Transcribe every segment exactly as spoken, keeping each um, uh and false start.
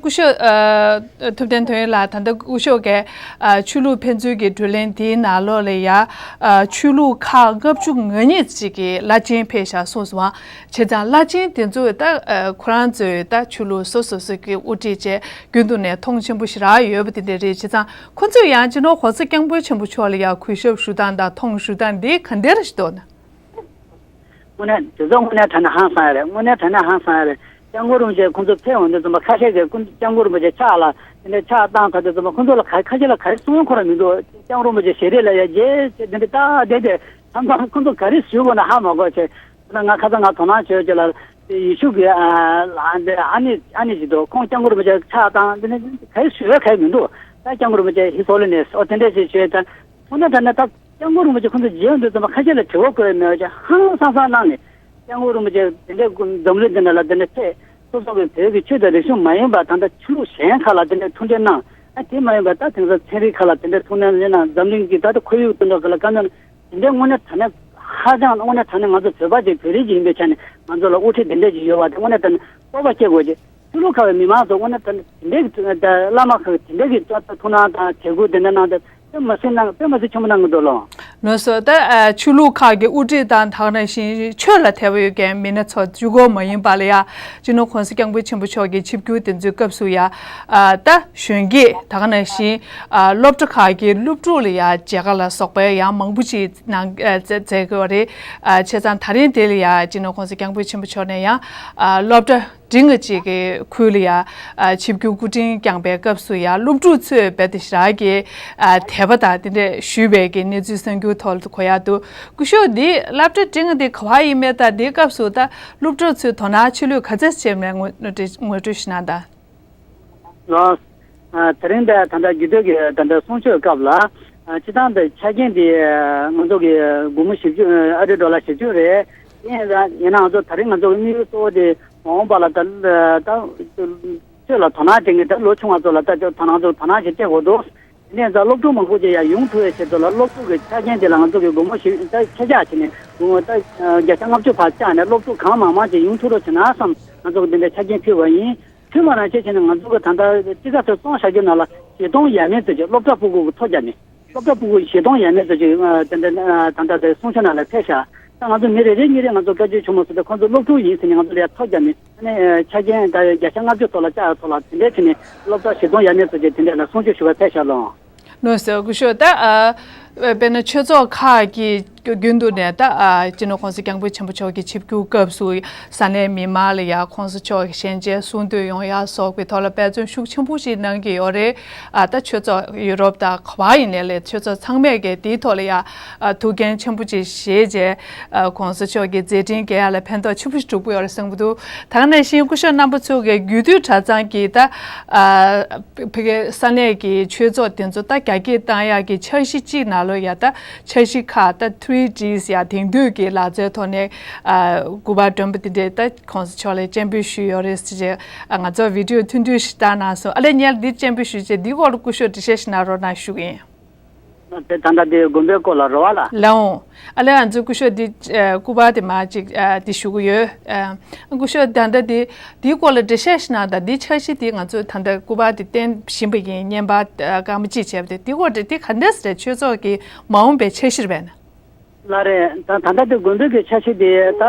སྐུ་ཞབས་ཨ་ཐུབ་བསྟན་དོན་ཡོད་ལགས། ད་ལྟ་སྐུ་ཞབས་ཀྱིས་ཨ་ཆོས་ལུགས་ཕན་ཚུན་གྱི་བགྲོ་གླེང་དེའི་ནང་ལོགས་ལ་ཡ་ཨ་ཆོས་ལུགས་ཁག་ལྔ་བཅུ་ང་གཉིས་ཅིག་གིས་བླ་ཆེན་ཕེབས་ཤག་གསུངས་སོང་བ། བྱས་ཙང་བླ་ཆེན་དེ་ཚོས་ད་ཨ་ཁོ་རང་ཚོས་ད་ཆོས་ལུགས་སོ་སོ་སོ་གི་དབུ་ཁྲིད་བཅས་རྒྱུན་དུ་ནས་མཐོང་ཆེན་པོ་ཞེ་དྲག་ཡོད་པ་དེ་འདྲ་རེད། བྱས་ཙང་ཁོ་ཚོས་ཡང་སྤྱི་ནོར་༸གོང་ས་༸སྐྱབས་མགོན་ཆེན་པོ་མཆོག་ལ་ཡང་གུས་ཞབས་ཞུ་སྟངས་དང་མཐོང་ཞུ་སྟངས་འདི་ག་འདྲ་ཞིག་འདུག་ན། དངོས་གནས་དེ་ཚོ་དངོས་གནས་དྲང་གནས་ཧང་སང་ཡ་རེད། དངོས་གནས་དྲང་གནས་ཧང་སང་ཡ་རེད། སྐྱབས་མགོན་རིན་པོ་ཆེ་ཁོང་ཚོ་ཕེབས་འོང་དུས་ཙམ་པ་ཁ་ཤས་ཀྱིས་སྐུ་སྐྱབས་མགོན་རིན་པོ་ཆེ་ཕྱག་ལ་དེ་འདྲའི་ཕྱག་བཏང་ཚར་དུས་ཙམ་པ་ཁོང་ཚོ་ལ་ག་ཁ་ཤས་ལ་ག་རེ་གསུང་ཡོང་ཁོ་རང་མི་འདུག་སྐྱབས་མགོན་རིན་པོ་ཆེ་ཞལ་རས་ལ་ཡ་རྗེས་དེ་འདྲ་ཏག་བསྡད་དེ་ཧང་སང་ཁོང་ཚོ་ག་རེ་ཞུ་དགོས་ན་ཧ་མ་གོ་བྱས། ང་ཁ་སང་ང་དོ་སྣང་བྱོས་བྱས་ལ་ཡེ་ཤུ་གི་ཨ་ཨ་ནི་ཨ་ནི་ཞིག་འདུག་ཁོང་སྐྱབས་མགོན་རིན་པོ་ཆེ་ཕྱག་བཏང་དེ་འདྲ་ག་རེ་ཞུ་ཡ་ག་རེ་མི་འདུག་ད་སྐྱབས་མགོན་རིན་པོ་ཆེ་ཧི་སོ་ལི་ནེས་ཨོ་དེ་འདྲ་ཞིག་བྱོས་ད་ཁོང་ཚོ་ད་ནི་ད། སྐྱབས་མགོན་རིན་པོ་ཆེ་ཁོང་ཚོ་མཇལ་ཡོང་དུས་ཙམ་པ་ཁ་ཤས་ལ་དྲི་བ་བཀོད་མེད་པ་ཅིག་ཧང་སང་སང་གནང་ནས་སྐྱབས་མགོན་རིན་པོ་ཆེ་དེ་འདྲའི་འཛམ་གླིང་འདི་འདྲ་ལ་དེ་འདྲ་ཕེབས་སོ་སོ་གི་བོད་ཀྱི་ཆོས་དང་རིག་གཞུང་མ་ཡིན་པ་ད་ལྟ་ཆོས་ལུགས་གཞན་ཁག་ལ་དེ་འདྲའི་ཐུགས་འཕྲད་གནང་ཨ་དེ་མ་ཡིན་པ་ད་དེང་སང་ཚན་རིག་ཁག་ལ་དེ་འདྲའི་ཐུགས་འཕྲད་གནང་འཛམ་གླིང་གི་ད་ལྟ་ཁོར་ཡུག་དེ་འདྲ་ག་ལ་བཀའ་མོལ་དེ་འདྲའི་དངོས་གནས་དྲང་གནས་ཧ་ཅང་དངོས་གནས་དྲང་གནས་ང་ཚོ་བོད་པ་ཅིག་བོད་རིགས་ཅིག་ཡིན་པའི་ཆ་ནས་ང་ཚོ་ལ་དབུ་ཁྲིད་དེ་འདྲ་ཅིག་ཡོད་པ་དེ་དངོས་གནས་དྲང་གནས་སྤོབས་པ་སྐྱེ་དགོས་ཀྱི། ཆོས་ལུགས་ཁག་གི་མི་མང་ཚོ་དངོས་གནས་དེ་འདྲའི་གི་བླ་མ་ཁག་གི་དེ་འདྲའི་གི་ཐུགས་སྣང་དང་དད་གུས་དེ་འདྲ་གནང་སྟེ་དཔེ་མ་སྲིད་གནང་དཔེ་མ་སྲིད་ཆེན་པོ་གནང་གི་འདུག་ལོ། ལགས་སོ། ད་ཨ་ཆོས་ལུགས་ཁག་གི་དབུ་ཁྲིད་དང་དེ་ནང་བཞིན་ཆོས་ལ་དད་པ་ཡོད་མཁན་མི་སྣ་ཚོ་གཅིག་པོ་མ་ཡིན་པ་ལ་ཡ་སྤྱི་ནོར་༸གོང་ས་༸སྐྱབས་མགོན་ཆེན་པོ་མཆོག་གི་ཆིབས་བསྒྱུར་དེ་ཚོའི་སྐབས་སུ་ཡ་ཨ་ད་གཞོན་སྐྱེས་དེ་ནང་བཞིན་ཨ་སློབ་གྲྭ་ཁག་གི་སློབ་ཕྲུག་ལ་ཡ་མཇལ་ཁ་ལ་སོགས་པའི་ཡང་མང་པོ་ཞིག་གནང་ཨ་མཛད་མཛད་དགོས་པ་རེད། ཨ་བྱས་ཙང་དེ་རིང་དེ་ལ་ཡ་སྤྱི་ནོར་༸གོང་ས་༸སྐྱབས་མགོན་ཆེན་པོ་མཆོག་ནས་ཡང་ཨ་སློབ་གྲྭ་འབྲིང་བ་ཅིག་གི་ཁུལ་ལ་ཡ་ཨ་ཆིབས་བསྒྱུར་སྐུ་དྲིན་བསྐྱངས་པའི་སྐབས་སུ་ཡ་སློབ་ཕྲུག་ཚོས་རྦད་དེ་ཞེ་དྲག་གི་ཨ་དད་པ་དང་དེ་འདྲས་ཞུས་པའི་གི་གནས་ཚུལ་གསར་འགྱུར་ཐོག་ལ་གོ་ཡག་འདུག་སྐུ་ཞབས་འདི་སློབ་གྲྭ་འབྲིང་བ་འདི་ག་པར་ཡིན་མེད་དང་དེའི་སྐབས་སུ་ད་སློབ་ཕྲུག་ཚོས་དོ་སྣང་ཆེ་ལོས་ག་ཚད་བྱས་མེད་ངོ་ངོ་སྤྲོད་ཞུ་གནང་དང་། ལགས། ཨ་དེ་རིང་འདི་ད་ལྟ་རྒྱུད་སྟོད་ཀྱི་ད་ལྟ་གསུང་ཆོས་སྐབས་ལ་ཨ་སྤྱིར་བཏང་འདི་ཆ་རྐྱེན་འདི་ང་ཚོ་གི་སྒོར་མོ་བཞི་བཅུ་ཨ་རི་ཌོ་ལར་བཞི་བཅུ་རེད། ཡིན་ཡིན་ན་ང་ཚོ་དེ་རིང་ང་ཚོ་གི་དམིགས་ཡུལ་གཙོ་བོ་དེ་མ་འོངས་པ་ལ་ད་ད་ཆོས་ལ་དོ་སྣང་སྤྲད་མཁན་ད་ལོ་ཆུང་བ་ཚོ་ལ་ད་ད་ང་ཚོ་དོ་སྣང་ཞིག་སྤྲད་དགོས་འདུག་དེ་ནས་ད་སློབ་ཕྲུག་མང་པོ་ཅིག་ཡང་ཡོང་ཐུབ་པའི་ཆེད་དུ་ལ་སློབ་ཕྲུག་གི་ཆ་རྐྱེན་དེ་ལ་ང་ཚོ་གི་སྒོར་མོ་བཞི་ད་ཆ་བཞག་བྱས་ནས་སྒོར་མོ་ད་བརྒྱ་ཆ་ལྔ་བཅུ་ཕར་བཅག་ནས་སློབ་ཕྲུག་གང་མང་མང་ཅིག་ཡོང་ཐུབ་རོགས་བྱས་ན་བསམ་ང་ཚོ་གི་འདི་འདྲའི་ཆ་རྐྱེན་ཕུལ་བ་ཡིན། ཐུན་མོང་རང་བྱས་བྱས་ནས་ང་ཚོ་གི་ད་ལྟ་སྤྱི་ཁ་ཚོ་བཙོང་བཞག་རྒྱུ་ནང་ལ་བཞི་སྟོང་ཡས་མས་ཙམ་ཅིག་སློབ་གྲྭ་ཕྲུ་གུ་གི་ཐོ་རྒྱག་ནས་སློབ་གྲྭ་ཕྲུ་གུ་བཞི་སྟོང་ཡས་མས་ཙམ་ཅིག་ཨ་དེ་འདྲ་ཨ་ད་ལྟ་དེ་གསུང་ཆོས་ནང་ལ་ཕེབས་ཤག་ད་ང་ཚོ་མི་རེ་རེ་གཉིས་རེ་ང་ཚོ་སྐད་ཅིག་ཆུང་མ་ཟེར་ཏེ་ཁོང་ཚོ་སློབ་ཕྲུག་ཡིན་ཟེར་ནས་ང་ཚོ་ལ་ཡ་ཐོ་རྒྱག་ནས་ཨ་ནི་ཆ་རྐྱེན་ད་བརྒྱ་ཆ་ལྔ་བཅུ་ཐོག་ལ་བཅག་ཡ་ཐོག་ལ་དེ་འདྲའི་བྱས་ནས་སློབ་གྲྭ་བཞི་སྟོང་ཡས་མས་ཙམ་ཅིག་དེ་འདྲ་ལ་གསུང་ཆོས་ཞུ་བར་ཕེབས་ཤག་ལོ། ལགས་སོ་སྐུ་ཞབས། ད་ཨ་དཔེར་ན་ཆོས་ཚོགས་ཁག་གིས་རྒྱུན་དུ་ནས་ད་ཨ་སྤྱི་ནོར་༸གོང་ས་༸སྐྱབས་མགོན་ཆེན་པོ་མཆོག་གི་ཆིབས་བསྒྱུར་སྐབས་སུ་ས་གནས་མི་མང་ལ་ཡང་༸གོང་ས་མཆོག་གི་ཞལ་མཇལ་གསུང་འདོན་ཡོང་ཡ་སོགས་པའི་ཐོག་ལ་འབད་བརྩོན་ཤུགས་ཆེན་པོ་ཞིག་གནང་གི་ཡོད་རེད། ཨ་ད་ཆོས་ཚོགས་ཡུ་རོབ་དང་ག་པར་ཡིན་ནའི་ལས་ཆོས་ཚོགས་ཚང་མས་ཀྱི་དེའི་ཐོག་ལ་ཡང་ཨ་ཐུགས་འགན་ཆེན་པོ་ཅིག་བཞེས་རྗེས་ཨ་༸གོང་ས་མཆོག་གི་མཛད་འཕྲིན་རྒྱས་ཡ་ལ་ཕན་ཐོགས་ཆེན་པོ་ཞིག་གྲུབ་ཀྱི་ཡོད་རེད་བསམ་གྱི་འདུག་ད་ག་ནང་བཞིན་སྐུ་ཞབས་རྣམ་པ་ཚོ་གི་རྒྱུད་སྟོད་གྲྭ་ཚང་གི་ད་ཨ་ཕ་གི་ས་གནས་ཀྱི་ཆོས་ཚོགས་དེ་ཚོ་ད་རྒྱ་སྐྱེད་བཏང་ཡག་གི་འཆར་གཞི་གཅིག་ནང་ལོགས་ཡ་ད་འཆར་གཞི་ཁག་ད་ཐི་རི་ཌི་ཡ་དེང་དུས་ཀྱི་ལག་རྩལ་ཐོག་ནས་ཨ་སྐུ་པར་སྒྲོན་པ་དེ་འདྲས་ད་༸གོང་ས་མཆོག་ལ་སྤྱན་འབུལ་ཞུས་ཡོད་རེད་ཟེར་བྱས་ཨ་ང་ཚོ་བི་ཌིའོ་ཐུང་ཐུང་ཞིག་བཏང་གནང་སོང་། ཨ་ལས་ཉལ་འདི་སྤྱན་འབུལ་ཞུས་བྱས་འདིའི་སྐོར་ལ་སྐུ་ཞབས་འགྲེལ་བཤད་ཞིག་གནང་རོགས་གནང་ཞུ་གི་ཡིན། དེ་ད་ལྟ་དེ་དགོན་པའི་སྐོར་ལ་རེད་བ་ལ། ལའོ། ཨ་ལས་ང་ཚོའི་སྐུ་ཞབས་འདི་ཨ་སྐུ་པར་དེ་མར་ཅིག་ཨ་འདི་ཞུ་གི་ཡོད། ཨ་སྐུ་ཞབས་ད་ལྟ་དེ་འདིའི་སྐོར་ལ་འགྲེལ་བཤད་ཞིག་གནང་དང་། འདིའི་འཆར་གཞི་དེ་ང་ཚོས་ད་ལྟ་སྐུ་པར་དེ་བསྟན་བཞིན་པ་ཡིན། བརྙན་པར་ཨ་སྐར་མ་གཅིག་བྱས་པ་དེ། འདིའི་སྐོར་དེ་དེ་ག་འདྲས་སེ་རེད། ཆོས་ཚོགས་ཀྱི་མ་འོངས་པའི་འཆར་གཞི་རེད་པས་ན། ལགས་རེད། ད་ད་ལྟ་དེ་དགོན་པའི་གི་འཆར་གཞི་དེ་ད་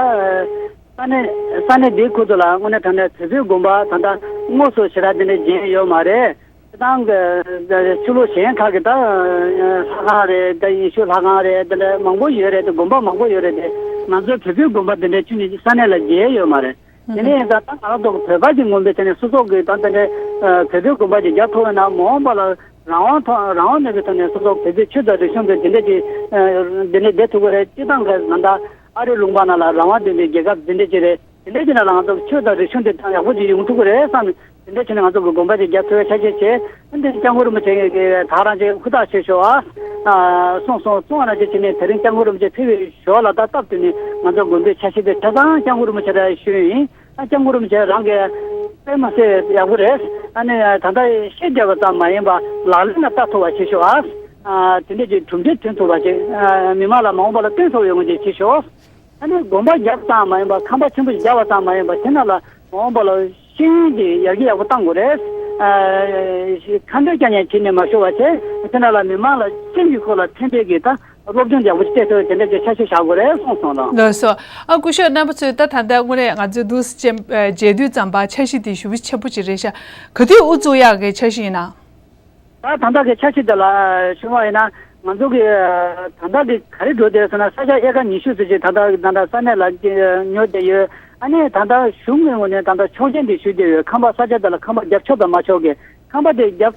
ས་གནས་ས་གནས་འདིའི་ཁུལ་དུ་ལ་དངོས་གནས་དྲང་གནས་བོད་པའི་དགོན་པ་ད་ལྟ་དངོས་སུ་ཞེ་དྲག་དེ་འདྲ་མཇལ་ཡོད་མ་རེད། སྤྱིར་བཏང་གི་ཆོས་ལུགས་གཞན་ཁག་གི་ད་ལྷ་ཁང་རེད། ད་ཡེ་ཤུ་ལྷ་ཁང་རེད། དེ་འདྲ་མང་པོ་ཡོད་རེད། དེ་དགོན་པ་མང་པོ་ཡོད་རེད། དེ་ང་ཚོའི་བོད་པའི་དགོན་པ་དེ་འདྲ་ཁྱོན་ནས་ས་གནས་ལ་མཇལ་ཡོད་མ་རེད། དེ་ནས་ད་ལྟ་ང་རང་ཚོ་བོད་པ་ཅིག་ངོ་མའི་ཆ་ནས་སོ་སོ་གི་ད་དེ་འདྲའི་བོད་པའི་དགོན་པ་ཅིག་རྒྱག་ཐུབ་པ་ན་མ་འོངས་པ་ལ་རང་དབང་ཐོག་རང་དབང་མེད་པའི་ཐོག་ནས་སོ་སོ་བོད་པའི་ཆོས་དང་རིག་གཞུང་གི་དེ་འདྲ་ཅིག་དེ་འདྲ་བསྡད་ཐུབ་ཀྱི་རེད། སྤྱིར་བཏང་གི་ང་ད་ཨ་རི་ལུང་པ་ནང་ལ་རང་དབང་ལྡན་པའི་རྒྱལ་ཁབ་དེ་འདྲ་ཅིག་རེད། དེ་འདྲ་བྱས་ན་ལ་ང་ཚོ་ཆོས་དང་རིག་གཞུང་དེ་ད་ཡག་པོ་ཅིག་ཡོང་ཐུབ་ཀྱི་རེད་བསམ། དེ་འདྲ་བྱས་ན་ང་ཚོ་གི་དགོན་པ་ཅིག་རྒྱག་ཐུབ་པའི་ཆ་རྐྱེན་བྱས། འདི་སྐྱབས་མགོན་རིན་པོ་ཆེ་གིས་ད་རང་ཅིག་ཧུར་ཐག་བྱེད་ཤོག་ཨ། གསུངས་སོང་། གསུངས་པ་ནང་བཞིན་བྱས་ནས་དེ་རིང་སྐྱབས་མགོན་རིན་པོ་ཆེ་ཕེབས་པའི་ཞོར་ལ་ད་སྟབས་བསྟུན་ནས་ང་ཚོ་དགོན་པའི་འཆར་གཞི་དེ་ཆ་ཚང་སྐྱབས་མགོན་རིན་པོ་ཆེ་ལ་ཞུས་ཡིན། ཨ་སྐྱབས་མགོན་རིན་པོ་ཆེ་རང་གིས་དཔེ་མ་སྲིད་ཡག་པོ་རེད། ཨ་ནི་ད་ལྟ་བཤད་བརྒྱབ་པ་ཙམ་མ་ཡིན་པར་ལག་ལེན་ལ་བསྟར་ཐུབ་པ་བྱེད་ཤོག་ཨ། དེ་འདྲ་ཅིག་གྲུབ་འབྲས་ཐོན་ཐུབ་པ་ཅིག་མི་མང་ལ་མ་འོངས་པ་ལ་སྟོན་ཐུབ་ཡོང་བ་ཅིག་བྱེད་ཤོག་ཨ་ནི་དགོན་པ་རྒྱབ་ཙམ་མ་ཡིན་པར་ཁང་པ་ཆེན་པོ་ཞིག་རྒྱབ་པ་ཙམ་མ་ཡིན་པར་དེ་ནང་ལ་མ་འོངས་པ་ལ་ཤེས་ཡོན་གྱི་ཡར་རྒྱས་ཡག་པོ་གཏང་དགོས་རེད། ཨ་ཁ་འདོན་རྐྱང་རྐྱང་བྱས་ནས་མ་ཤོར་བ་བྱས། དེ་འདྲ་ལ་མི་མང་ལ་སེམས་ཀྱི་ཁོག་ལ་ཐིམ་པའི་གི་ད་སློབ་སྦྱོང་ཡག་པོ་ཞིག་སྤྲད་ཐུབ་དེ་འདྲ་གྱི་འཆར་གཞི་བཞག་དགོས་རེད་གསུངས་སོང་ལགས། ལགས་སོ། ཨ་སྐུ་ཞབས་རྣམ་པ་ཚོས་ད་ད་ལྟ་དངོས་གནས་ང་ཚོའི་འདུག་སེ་མཇལ་དུས་ཙམ་པ་འཆར་གཞི་དེ་ཞེ་པོ་ཆེན་པོ་ཅིག་རེད་ཤག། ག་དུས་དབུ་བཙུགས་ཡག་གི་འཆར་གཞི་ཡིན་ན། ད་ད་ལྟ་གི་འཆར་གཞི་དེ་ལ་ཞུ་བ་ཡིན་ན། ང་ཚོ་གི་ད་ལྟ་གི་ག་རེ་འགྲོ་བསྡད་ཟེར་ན། ས་ཆ་ཨེ་ཀར་ཉི་ཤུ་ཙམ་ཅིག་ད་ལྟ་ད་ལྟ་ས་གནས་ལ་ཉོ་བསྡད་ཡོད། ཨ་ནི་ད་ལྟ་གཞུང་གི་ངོས་ནས་ད་ལྟ་ཆོག་མཆན་དེ་ཞུ་བསྡད་ཡོད། ཁང་པ་ས་ཆ་དེ་ལ་ཁང་པ་རྒྱབ་ཆོག་དང་མ་ཆོག་གི། ཁང་པ་དེ་རྒྱབ་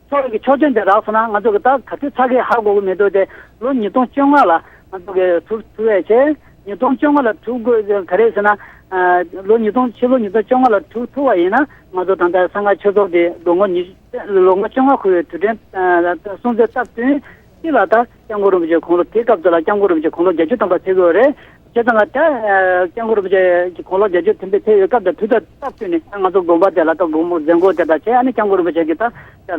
ཆོག་གི་ཆོག་མཆན་དེ་རག་སོང་ན། ང་ཚོ་གི་ད་ག་ཚོད་ཚར་གི་ཧ་གོ་གི་མི་འདུག་སྟེ། ལོ་ཉིས་སྟོང་བཅོ་ལྔ་ལ་ང་ཚོ་གི་གྲུབ་ཐུབ་པའི་ཆེད། ཉིས་སྟོང་བཅོ་ལྔ་ལ་གྲུབ་དགོས་ག་རེ་ཟེར་ན། ཨ་ལོ་ཉིས་སྟོང་ཕྱི་ལོ་ཉིས་སྟོང་བཅོ་ལྔ་ལ་གྲུབ་ཐུབ་པ་ཡིན་ན། ང་ཚོ་ད་ལྟ་གསང་སྔགས་ཆོས་ཚོགས་དེ་ལོ་ངོ་ཉི་ལོ་ངོ་བཅོ་ལྔ་འཁོར་བའི་དུས་དྲན་ཨ་སྲུང་བརྩི་སྟབས་བསྟུན་གཅིག་ལ་ད་སྐྱབས་མགོན་རིན་པོ་ཆེ་དགུང་ལོ། དེའི་སྐབས་དེ་ལ་སྐྱབས་མགོན་རིན་པོ་ཆེ་དགུང་ལོ་བརྒྱད་ཅུ་ཐམ་པ་ཕེབས་ཀྱི་ཡོད་རེད། བྱས་ཙང་ད་སྐྱབས་མགོན་རིན་པོ་ཆེ་དགུང་ལོ་བརྒྱད་ཅུ་ཐམ་པ་ཕེབས་ཡོད་སྐབས་དང་དུས་དང་སྟབས་བསྟུན་ནས། ང་ཚོ་དགོན་པ་དེ་ལ་ད་དགོང་མོ་མཛད་སྒོ་དེ་དག་བྱས། ཨ་ནི་སྐྱབས་མགོན་རིན་པོ་ཆེ་གི་ད་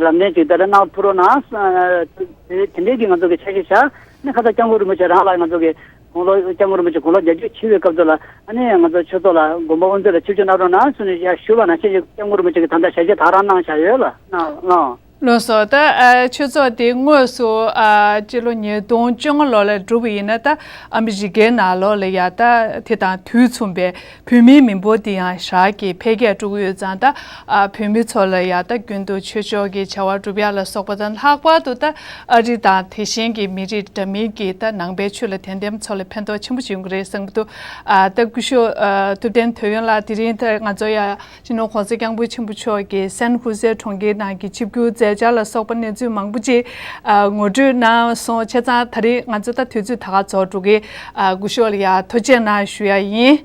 ལམ་སྟོན་ཅིག་དེ་ལ་གནང་ཐུབ་རོགས་གནང་། དེ་དེ་འདྲའི་གི་ང་ཚོ་གི་འཆར་གཞི་བཞག་ནས། ཁ་སང་སྐྱབས་མགོན་རིན་པོ་ཆེ་རང་ལ་ང་ཚོ་གི་དགུང་ལོ། སྐྱབས་མགོན་རིན་པོ་ཆེ་དགུང་ལོ་བརྒྱད་ཅུ་ཆེ་བའི་སྐབས་དེ་ལ། ཨ་ནི་ང་ཚོ་ཆོས་ཚོགས་ལ་དགོན་པ་དབུ་མཛད་ལ་ཆིབས་བསྒྱུར་གནང་རོགས་གནང་གསུངས་ནས་ཡར་ཞུས་པ་ནང་བཞིན་གྱི་སྐྱབས་མགོན་རིན་པོ་ཆེ་གིས་ད་ལྟ་ཞལ་བཞེས་དེ་རང་གནང་བཞག་ཡོད་ལགས། གནང་གནང་། ལགས་སོ། ད་ཨ་ཆོས་ཚོགས་དེ་དངོས་སུ་ཨ་སྤྱི་ལོ་ཉིས་སྟོང་བཅོ་ལྔ་ལོ་ལ་གྲུབ་པ་ཡིན་ན། ད་ཨ་མི་རི་ཀའི་ནང་ལོགས་ལ་ཡ་ད་དེ་དང་དུས་མཚུངས་པའི་བོད་མིའི་མི་འབོར་དེ་ཡང་ཞེ་དྲག་གི་འཕེལ་རྒྱས་འགྲོ་གི་ཡོད་ཙང་། ད་ཨ་བོད་མི་ཚོ་ལ་ཡ་ད་རྒྱུན་དུ་ཆོས་ཕྱོགས་ཀྱི་བྱ་བ་སྒྲུབ་ཡ་ལ་སོགས་པ་དང་། ལྷག་པར་དུ་ད་ཨ་རི་དང་དེ་བཞིན་གྱི་མི་རིགས་འདྲ་མིན་གྱི་ད་ནང་པའི་ཆོས་ལ་དད་ལྡན་ཚོ་ལ་ཕན་ཐོགས་ཆེན་པོ་ཅིག་ཡོང་གི་རེད་བསམ་གྱི་འདུག། ཨ་ད་སྐུ་ཞབས་ཨ་ཐུབ་བསྟན་དོན་ཡོད་ལགས། དེ་རིང་ད་ང་ཚོ་ཡ་སྤྱི་ནོར་༸གོང་ས་༸སྐྱབས་མགོན་ཆེན་པོ་མཆོག་གིས་སན་ཧུ་སེ་གྲོང་ཁྱེར་ནང་གི་ཆིབས་བསྒྱུར་མཛད་འཆར་ལ་སོགས་པ་གནས་ཚུལ་མང་པོ་ཅིག་ཨ་ངོ་སྤྲོད་གནང་སོང་། བྱས་ཙང་ད་རེས་ང་ཚོ་ད་དུས་ཚོད་ད་ག་རྫོགས་འགྲོ་གི། ཨ་སྐུ་ཞབས་ལ་ཡ་ཐུགས་རྗེ་གནང་ཞུ་ཡ་ཡིན།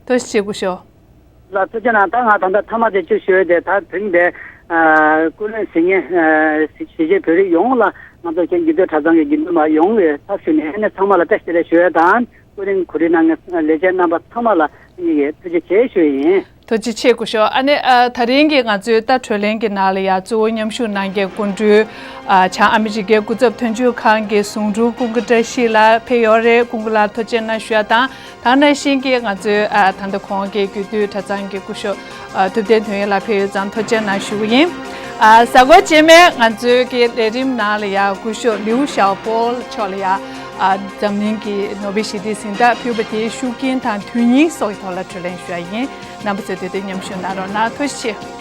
ཐུགས་རྗེ་ཆེ་སྐུ་ཞབས། ལགས། ཐུགས་རྗེ་གནང་། ད་ང་ད་ལྟ་མཐའ་མ་དེ་ཅིག་ཞུ་ཡས་དེ། ད་དེ་རིང་འདིར་ཨ་ཀུན་གླེང་གཟིགས་མཁན་ཨ་གཞིས་བྱེས་བོད་རིགས་ཡོངས་ལ། ང་ཚོ་ཁྱེད་དགེ་འདུན་གྲྭ་ཚང་གི་དགེ་འདུན་པ་ཡོངས་ཀྱི་ཚབ་ཞུས་ནས། ཨ་ནི་ཚང་མ་ལ་བཀྲ་ཤིས་བདེ་ལེགས་ཞུ་ཡས་དང་། ཀུན་གླེང་གོ་སྒྲིག་གནང་མཁན་ལས་བྱེད་རྣམ་པ་ཚང་མ་ལ་ངེད་ཀྱིས་ཐུགས་རྗེ་ཆེ་ཞུ་ཡས་ཡིན། ཐུགས་རྗེ་ཆེ་སྐུ་ཞབས། ཨ་ནི་ཨ་ད་རིང་གི་ང་ཚོའི་ད་གྲོས་གླེང་གི་ནང་ལ་ཡ་གཙོ་བོ་མཉམ་ཞུགས་གནང་མཁན་སྐུ་མགྲོན་ཨ་བྱང་ཨ་མི་རི་ཀའི་སྐུ་ཚབ་དོན་གཅོད་ཁང་གི་ཟུང་དྲུང་ཀུན་དགའ་བཀྲ་ཤིས་ལགས་ཕེབས་ཡོད་རེད། ཀུན་དགའ་ལགས་ཐུགས་རྗེ་གནང་ཞུ་ཡ་དང་། ད་ག་ནང་བཞིན་གྱི་ང་ཚོའི་ཨ་ད་ལྟ་གོང་གི་དགེ་འདུན་གྲྭ་ཚང་གི་སྐུ་ཞབས་ཨ་ཐུབ་བསྟན་དོན་ཡོད་ལགས་ཕེབས་ཡོད་ཙང་ཐུགས་རྗེ་གནང་ཞུ་གི་ཡིན། ཨ་གཟའ་འཁོར་རྗེས་མའི་ང་ཚོའི་གི་ལས་རིམ་ནང་ལ་ཡ་སྐུ་ཞབས་ལིའུ་ཞའོ་པོ་མཆོག་ལ་ཡ་ཨ་འཛམ་གླིང་གི་ནོ་བེལ་ཞི་བདེའི་གཟེངས་རྟགས་ཕུལ་བ་དེའི་ཤུགས་རྐྱེན་དང་དོན་སྙིང་སོགས་ཀྱི་ཐོག་ལ་གྲོས་གླེང་ཞུ་ཡ་ཡིན། རྣམ་པ་ཚོས་དེ་དུས་མཉམ་ཞུགས་གནང་རོགས་གནང་། ཐུགས་རྗེ་ཆེ།